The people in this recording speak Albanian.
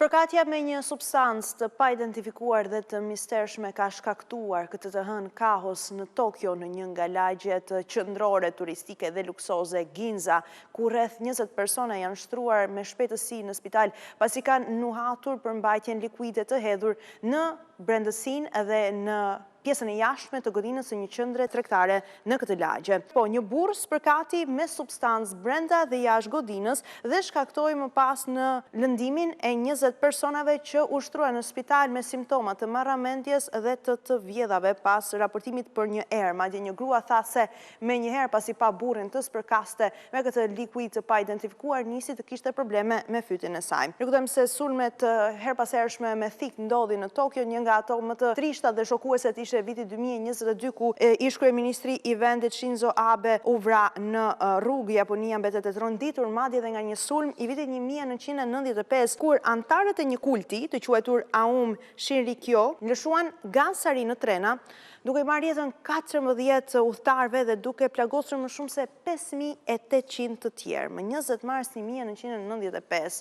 Spërkatja me një substancë të paidentifikuar dhe të mistershme ka shkaktuar këtë të hënë kaos në Tokio në një nga lagjet qendrore turistike dhe luksoze Ginza, ku rreth 20 persona janë shtruar me shpejtësi në spital pasi kanë nuhatur përmbajtjen likuide të hedhur në brendësinë dhe në pjesën e jashtme të godinës së një qendre tregtare në këtë lagje. Po, një burrë spërkati me substancë brenda dhe jashtë godinës dhe shkaktoi më pas në lëndimin e 20 personave që u shtruan në spital me simptoma të marramendjes dhe të të vjedhave pas raportimit për një erë. Madje një grua tha se menjëherë pasi pa burrin të spërkaste me këtë likuid të paidentifikuar nisi të kishte probleme me fytin e saj. Rikujtojmë se sulme të herëpashershme me thikë ndodhin në Tokio, një nga ato më të trishtat dhe shokueset ishte viti 2022 ku ish-kryeministri i vendit Shinzo Abe u vra në rrugë. Japonia mbetet e tronditur madje edhe nga një sulm i vitit 1995 kur anëtarët e një kulti të quajtur Aum Shinrikyo lëshuan gaz sarin në trena duke i marrë jetën 14 udhëtarëve dhe duke plagosur më shumë se 5800 të tjerë, më 20 mars 1995.